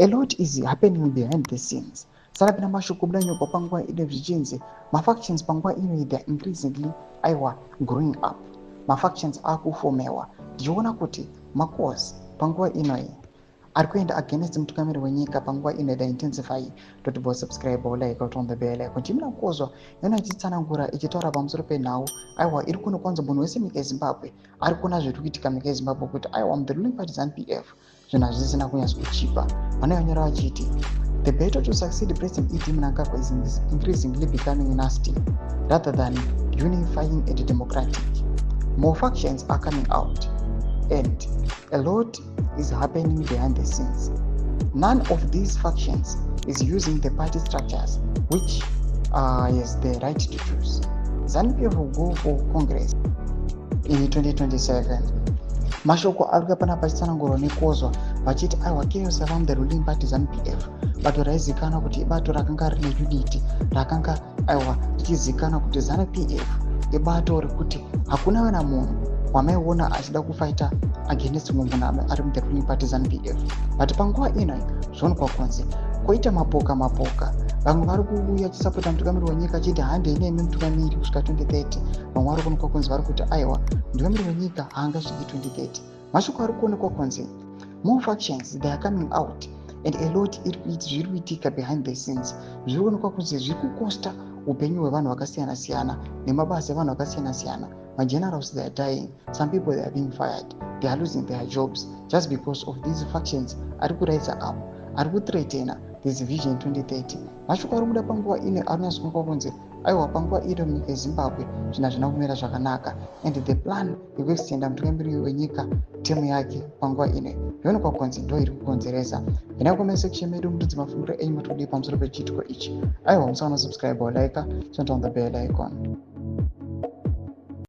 A lot is happening behind the scenes. Sarapinda mashoko buda nyoka panguva ino, zvichinzi mafactions panguva ino, they are increasingly, aiwa, growing up. Mafactions akufomewa, ndichiona kuti macalls panguva inoyi ari kuenda against mutungamiri wenyika panguva ino, they intensify. Toti subscribe, like, on the bell icon. Chimina kozwa yona ichitsanangura, ichitaura pamusoro penhau, aiwa, iri kuno kwanza munhu wese munyika yeZimbabwe ari kuona zviri kuitika munyika yeZimbabwe, kuti aiwa, the ruling party ZANU PF, zvinhu hazvisina kunyatsokuchipa. Vanonyora vachiti the battle to succeed President ED Mnangagwa is increasingly becoming nasty rather than unifying and democratic. More factions are coming out and a lot is happening behind the scenes. None of these factions is using the party structures which is the right to choose. ZANU PF will go for congress in 2027. Mashoko ari kuya panapa achitsanangurwa nekozwa vachiti aiwa, chaos yava the ruling party ZANU PF, bato raizikanwa kuti ibato rakanga rine unity, rakanga, aiwa, richizikanwa kuti ZANU PF ibato rekuti hakuna kana munhu wamaiona achida kufighta against mumwe munhu ari muthe ruling party ZANU PF. But panguva ino zvionekwa kunzi kwoita mapoka mapoka. Vamwe vari kuuya achisapota mutungamiri wenyika achiti handei nemi mutungamiri kusvika 2030. Vamwe vari kuonekwa kunzi vari kuti aiwa, mutungamiri wenyika haangasviki 2030. Mashoko ari kuonekwa kunzi more factions, they are coming out and a lot zviri kuitika behind the scenes. Zviri kuonekwa kunzi zviri kukosta upenyu hwevanhu vakasiyana siyana nemabasa evanhu vakasiyana siyana. Magenerals, they are dying. Some people, they are being fired, they are losing their jobs just because of these factions ari kurise up, ari kuthreatena this Vision 2030. Mashoko ari kubuda panguva ino ari kunyatsoonekwa kunzi aiwa, panguva ino munyika yeZimbabwe zvinhu hazvina kumira zvakanaka and the plan yekuextenda mutungamiri wenyika term yake panguva ino yoonekwa kunzi ndo iri kukonzeresa. Enda comment section medu mutudzi mafungiro enyu, matodii pamusoro pechiitiko ichi? Aiwa, musaona subscribe or like, turn on the bell icon.